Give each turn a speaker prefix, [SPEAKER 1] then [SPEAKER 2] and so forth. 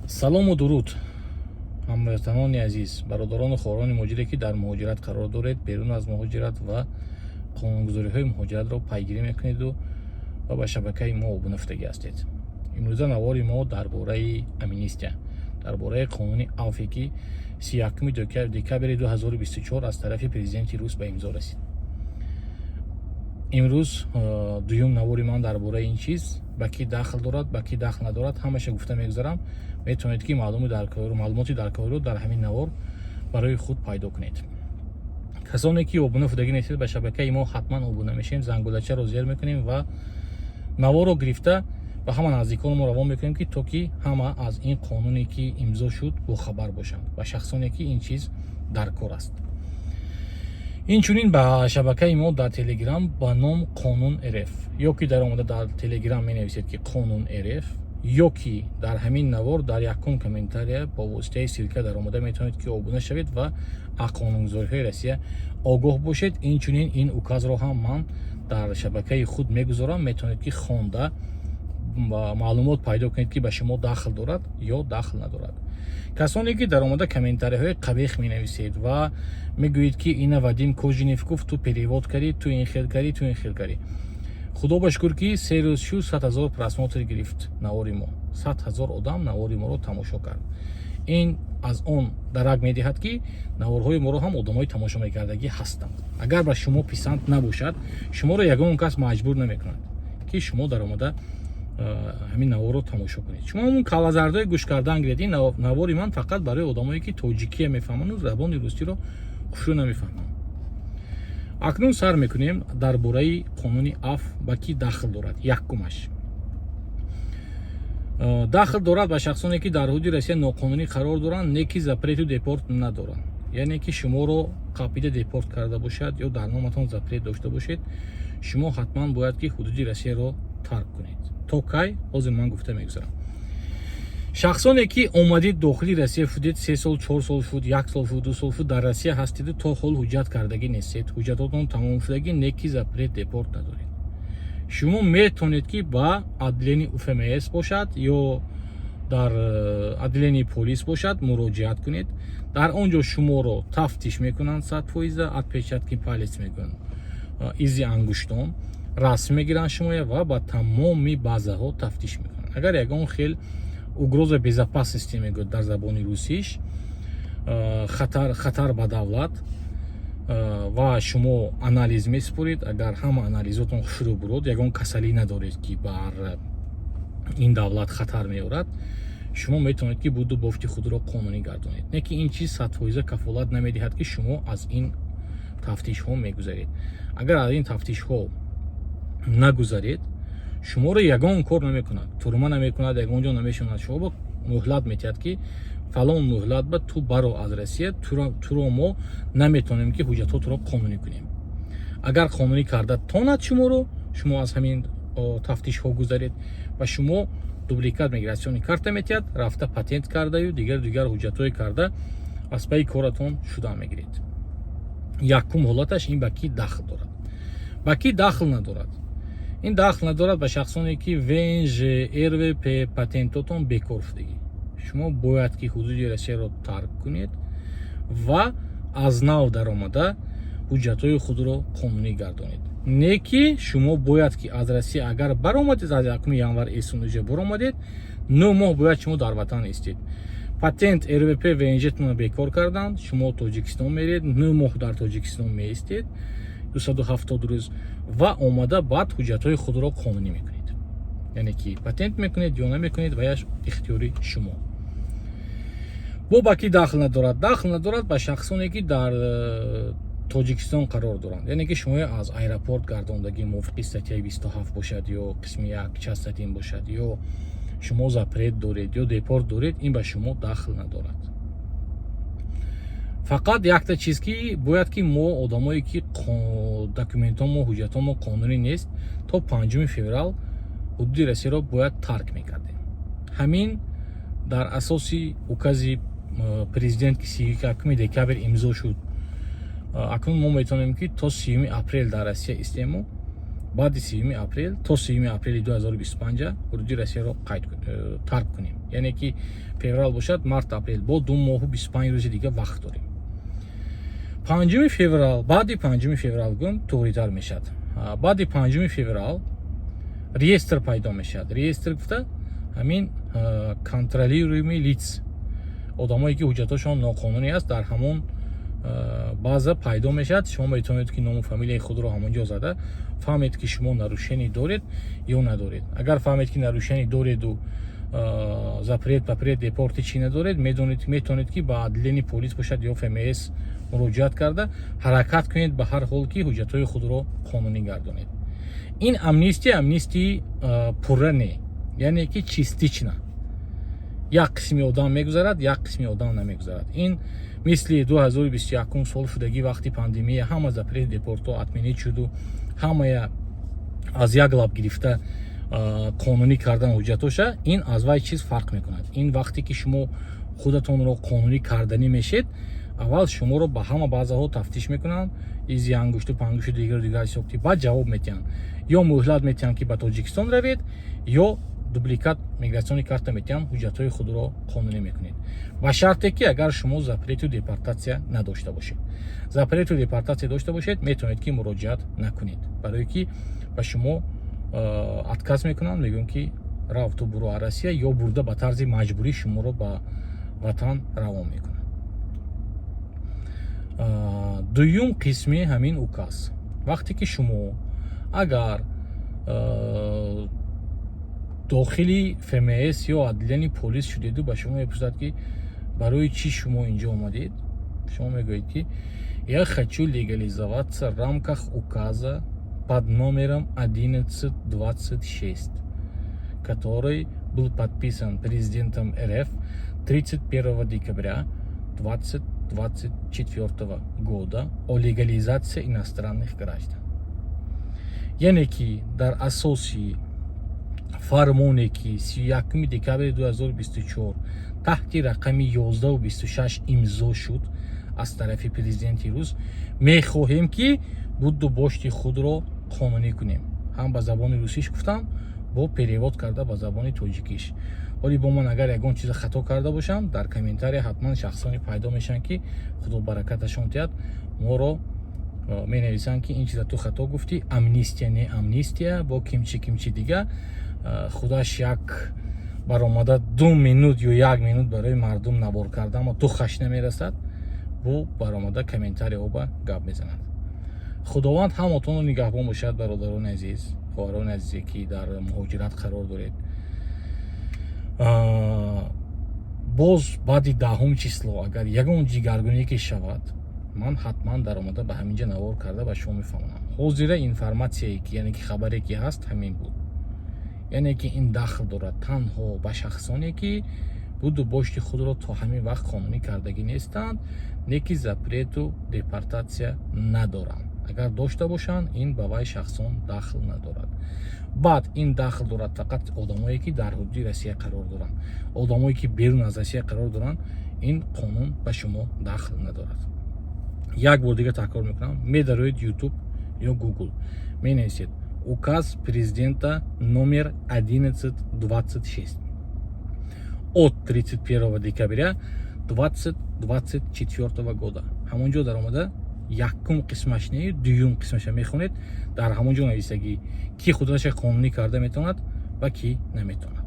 [SPEAKER 1] Салому дуруд, ҳамватанони азиз, бародарону хоҳарони муҳоҷире, ки дар муҳоҷират қарор доред, берун аз муҳоҷират ва қонунгузориҳои муҳоҷиратро пайгирӣ мекунеду ва ба шабакаи мо обуна шудагӣ ҳастед. Имрӯза навори мо дар бораи амнистия, дар бораи қонуни авфе, ки 31 декабри 2024 аз тарафи президенти рус ба имзо расид. Имрӯз дуюм навори ман дар бораи ин чиз. Ба кӣ дахл дорад, ба кӣ дахл надорад, ҳамаша гуфта мегузарам. Метавонед, ки маълумоти даркориро дар ҳамин навор барои худ пайдо кунед. Касоне ки обуна шудагӣ нестед ба шабакаи мо, ҳатман обуна мешавем, зангулачаро зер мекунем ва наворро гирифта ба ҳама наздиконмо равон мекунем, ки то ки ҳама аз ин қонуне, ки имзо шуд, бохабар бошанд ва шахсоне ки ин чиз дар кор аст. Инчунин ба шабакаи мо дар Телеграм ба ном Қонун РФ ё ки дар омада дар Телеграм менависед, ки Қонун РФ, ё ки дар ҳамин навор дар якум комментария бо воситаи ссылка дар омада метавонед, ки обуна шавед ва аз қонунгузориҳои Россия огоҳ бошед. Инчунин ин указро ҳам ман дар шабакаи худ мегузорам, метавонед, ки хонда маълумот пайдо кунед, ки ба шумо дахл дорад ё дахл надорад. Касоне ки дар омада комментариҳои қабеҳ менависед ва мегӯед, ки ина Вадим Кожинев гуфт, ту перевод кардӣ, ту ин хел кардӣ, ту ин хел кардӣ, худо ба шукр, ки 3 рӯз шуд, 100 000 просмотр гирифт навори мо, 100 000 одам навори моро тамошо кард. Ин аз он дарак медиҳад, ки наворҳои моро ҳам одамои тамошо мекардагӣ ҳастанд. Агар ба шумо писанд набошад, шуморо ягон кас маҷбур намекунад, ки шумо дар омада ҳамин наворро тамошо кунед. Шумо ҳамун калазардои гӯш кардан гиред. Ин навори ман фақат барои одамое, ки тоҷикия мефаҳманду забони русиро хушрӯ намефаҳманд. Акнун сар мекунем дар бораи қонуни афв, ба кӣ дахл дорад. Якумаш, дахл дорад ба шахсоне, ки дар ҳудуди Россия ноқонунӣ қарор доранд, не ки запрету депорт надоранд. Яъне ки шуморо қапида депорт карда бошад ё дар номатон запрет дошта бошед, шумо ҳатман бояд, ки ҳудуди Россияро тарк кунед. То кай, ҳозир ман гуфта мегузарам. Шахсоне ки омадид, дохили Россия шудед, 3 сол, 4 сол шуд, як сол шуд, 2 сол шуд, дар Россия ҳастиду то ҳол ҳуҷҷат кардагӣ нестед, ҳуҷҷатотон тамом шудагӣ, не ки запрет депорт надоред, шумо метавонед, ки ба отделение УФМС бошад ё дар отделение полис бошад, муроҷиат кунед. Дар он ҷо шуморо тафтиш мекунанд 100%-а, отпечатки палец мекунанд, изи ангуштон расм мегиранд шумоя ва ба тамоми базаҳо тафтиш мекунанд. Агар ягон хел угроза безопасности мегӯяд дар забони русиш, хатар ба давлат, ва шумо анализ месупоред, агар ҳама анализотон хушрӯ бурод, ягон касалӣ надоред, ки бар ин давлат хатар меорад, шумо метавонед, ки буду бофти худро қонунӣ гардонед. Не ки ин чиз 100% кафолат намедиҳад, ки шумо аз ин тафтишҳо мегузаред. Агар аз ин тафтишҳо нагузаред, шуморо ягон кор намекунад, турма намекунад, ягон ҷо намешонад. Шумо ба муҳлат метиҳад, ки фалон муҳлат ба ту баро аз Россия, туро мо наметавонем, ки ҳуҷҷатҳотро қонунӣ кунем. Агар қонунӣ карда тонад шуморо, шумо аз ҳамин тафтишҳо гузаред, ва шумо дубликат миграционный карта метиҳад, рафта патент кардаю дигар дигар ҳуҷҷатҳое карда, аз пайи коратон шуда мегиред. Якум ҳолаташ ин. Ба кӣ дахл дорад, ба кӣ дахл надорад? Ин дахл надорад ба шахсоне, ки ВНЖ, РВП, патентотон бекор шудагӣ. Шумо бояд, ки ҳудуди Россияро тарк кунед ва аз нав даромада ҳуҷҷатҳои худро қонунӣ гардонед. Не ки шумо бояд, ки аз Россия агар баромадед, аз 1 январ эсунуҷа баромадед, 9 моҳ бояд шумо дар ватан истед. Патент, РВП, ВНЖтонро бекор карданд, шумо Тоҷикистон меред, 9 моҳ дар Тоҷикистон меистед, 270 рӯз, ва омада баъд ҳуҷҷатҳои худро қонунӣ мекунед. Яъне ки патент мекунед ё намекунед, ваяш ихтиёри шумо. Бо ба кӣ дахл надорад? Дахл надорад ба шахсоне, ки дар Тоҷикистон қарор доранд. Яъне ки шумо аз аэропорт гардондагӣ, мувофиқи статьяи 27 бошад ё қисми 1, часть 1 бошад, ё шумо запрет доред ё депорт доред, ин ба шумо дахл надорад. Фақат якта чиз, ки бояд, ки мо одамое, ки документомо, ҳуҷҷатомо қонунӣ нест, то 5 феврал ҳудуди Россияро бояд тарк мекардем. Ҳамин дар асоси укази президент, ки 31 декабр имзо шуд. Акнун мо метавонем, ки то 30 апрел дар Россия истему. Баъди 30-уми апрел, то 30-уми апрели 2025 ҳудуди Россияро тарк кунем. Яъне ки феврал бошад, март, апрел, бо 2 моҳу 25 рӯзи дига вақт дорем. 5-уми феврал, баъди 5-уми феврал гум туғритар мешавад. Баъди 5-уми феврал реестр пайдо мешавад. Реестр гуфта, ҳамин контролируемый лиц, одамое ки ҳуҷҷатҳошон ноқонунӣ аст, дар ҳамон база пайдо мешавад. Шумо метавонед, ки ному фамилияи худро ҳамон ҷо зада фаҳмед, ки шумо нарушение доред ё надоред. Агар фаҳмед, ки нарушение дореду запрет папрет, депорти чӣ надоред, медонед, метавонед, ки ба отделение полис бошад ё ФМС муроҷиат карда, ҳаракат кунед ба ҳар ҳол, ки ҳуҷҷатҳои худро қонунӣ гардонед. Ин амнистия, амнистии пурра не, яъне ки частично: як қисми одам мегузарад, як қисми одам намегузарад. Ин мисли 2021 сол шудагӣ, вақти пандемия ҳама запрет депорто отменить шуду ҳамая аз як лаб гирифта қонунӣ кардан ҳуҷҷатоша. Ин аз вай чиз фарқ мекунад. Ин вақте ки шумо худатонро қонунӣ карданӣ мешед, аввал шуморо ба ҳама базаҳо тафтиш мекунанд, изи ангушту пангушту дигару дигар ҳисобти, баъд ҷавоб метиҳанд: ё муҳлат метиҳанд, ки ба Тоҷикистон равед, ё дубликат миграционный карта метиҳанд, ҳуҷҷатҳои худро қонунӣ мекунед, ба шарте ки агар шумо запрету депортация надошта бошед. Запрету депортация дошта бошед, метавонед, ки муроҷиат накунед, барое ки ба шумо отказ мекунанд, мегӯянд, ки рав, ту буро аз Россия, ё бурда ба тарзи маҷбурӣ шуморо ба ватан равон мекунанд. Дуюм қисми ҳамин указ: вақте ки шумо агар дохили ФМС ё отделение полис шудеду ба шумо мепурсад, ки барои чӣ шумо инҷо омадед, шумо мегӯед, ки я хочу легализоваться в рамках указа под номером 1126, который был подписан президентом РФ 31 декабря 2024 года о легализации иностранных граждан. Яъне ки дар асоси фармоне, ки 31 декабри 2024 таҳти рақами 1126 имзо шуд аз тарафи президенти рус, мехоҳем, ки буду бошти худро қонунӣ кунем. Ҳам ба забони русиш гуфтам, бо перевод карда ба забони тоҷикиш. Ҳоли бо ман агар ягон чиза хато карда бошам, дар комментария ҳатман шахсоне пайдо мешаванд, ки худо баракаташон диҳад, моро менависанд, ки ин чиза ту хато гуфтӣ, амнистия не амнистия, бо кимчи кимчи дига. Худаш як баромада 2 минут ё як минут барои мардум навор карда, аммо духаш намерасад, бо баромада комментарияҳо ба гап мезанад. Худованд ҳаматонро нигаҳбон бошад. Бародарони азиз, хоҳарони азизе, ки дар муҳоҷират қарор доред, боз баъди 10-ум число агар ягон ҷигаргуние ки шавад, ман ҳатман даромада ба ҳамин ҷа навор карда ба шумо мефаҳмонам. Ҳозира информатсияе ки, яъне ки хабаре ки ҳаст, ҳамин буд. Яъне ки ин дахл дорад танҳо ба шахсоне, ки буду бошти худро то ҳамин вақт қонунӣ кардагӣ нестанд, не ки запрету депортация надоранд. Агар дошта бошанд, ин ба вай шахсон дахл надорад. Баъд ин дахл дорад фақат одамое, ки дар ҳудуди Россия қарор доранд. Одамое, ки берун аз Россия қарор доранд, ин қонун ба шумо дахл надорад. Як бор дига такрор мекунам: медароед YouTube ё Google, менависед «Указ президента номер 1126 от 31 декабря 2024 года». Ҳамон ҷо даромада якум қисмаш не, дуюм қисмаша мехонед. Дар ҳамон ҷо нависагӣ, ки худаша қонунӣ карда метавонад ва кӣ наметавонад.